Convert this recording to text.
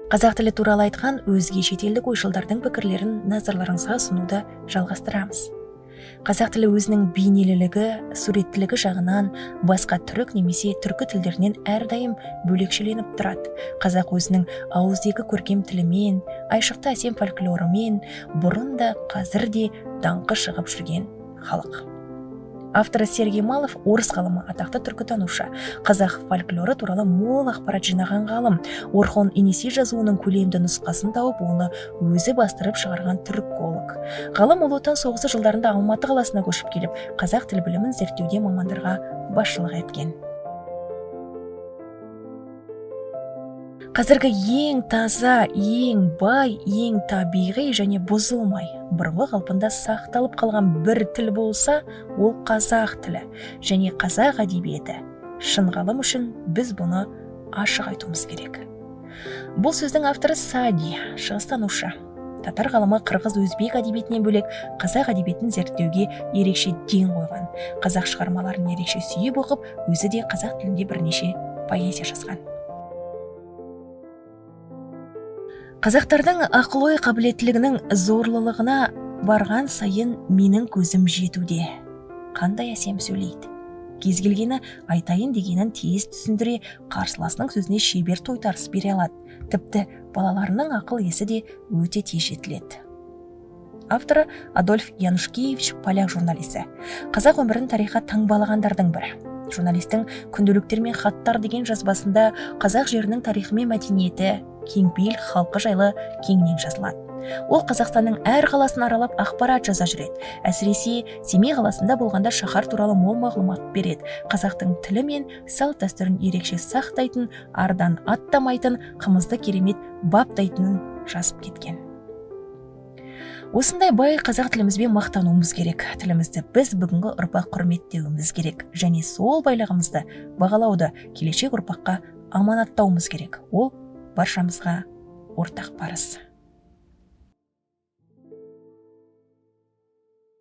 Қазақ тілі туралы айтқан өзге шетелдік ойшылдардың пікірлерін назарларыңызға ұсынуды жалғастырамыз. Қазақ тілі өзінің бейнелілігі, суреттілігі жағынан басқа түрік немесе түркі тілдерінен әрдайым бөлекшеленіп тұрады. Қазақ өзінің ауызекі көркем тілімен, айшықты әсем фольклорымен бұрын да, қазір де даңқы шығып жүрген халық. Авторы Сергей Малов, орыс ғалымы, атақты түркітанушы, қазақ фольклоры туралы мол ақпарат жинаған ғалым. Орхон Енисей жазуының көлемді нұсқасын тауып, оны өзі бастырып шығарған түрколог. Ғалым Ұлы Отан соғысы жылдарында Алматы қаласына көшіп келіп, қазақ тіл білімін зерттеуде мамандарға басшылық еткен. Қазіргі ең таза, ең бай, ең табиғи және бұзылмай, бұрынғы қалпында сақталып қалған бір тіл болса, ол қазақ тілі және қазақ әдебиеті. Шын ғалым үшін біз бұны ашық айтуымыз керек. Бұл сөздің авторы Сади, шығыстанушы. Татар ғалымы қырғыз, өзбек әдебиетінен бөлек қазақ әдебиетін зерттеуге ерекше ден қойған. Қазақ шығармаларын ерекше сүйіп оқып, өзі де қазақ тілінде бірнеше поэзия жазған. Қазақтардың ақыл-ой қабілеттілігінің зорлылығына барған сайын менің көзім жетуде. Қандай әсем сөйлейді. Кез келгені айтайын дегенін тез түсіндіре, қарсыласының сөзіне шебер тойтарыс бере алады. Тіпті балаларының ақыл есі де өте тез жетіледі. Авторы Адольф Янушкевич, поляк журналисі. Қазақ өмірін тарихқа таңбалағандардың бірі. Журналистің «Күнделіктер мен хаттар» деген жазбасында қазақ жерінің тарихы мен мәдениеті, кеңпейіл халқы жайлы кеңінен жазылады. Ол Қазақстанның әр қаласын аралап ақпарат жаза жүреді. Әсіресе Семей қаласында болғанда шаһар туралы мол мағлұмат береді. Қазақтың тілі мен салт дәстүрін ерекше сақтайтын, ардан аттамайтын, қымызды керемет баптайтынын жазып кеткен. Осындай бай қазақ тілімізбен мақтануымыз керек. Тілімізді біз бүгінгі ұрпақ құрметтеуіміз керек және сол байлығымызды бағалауды келешек ұрпаққа аманаттауымыз керек. Ол баршамызға ортақ парыз.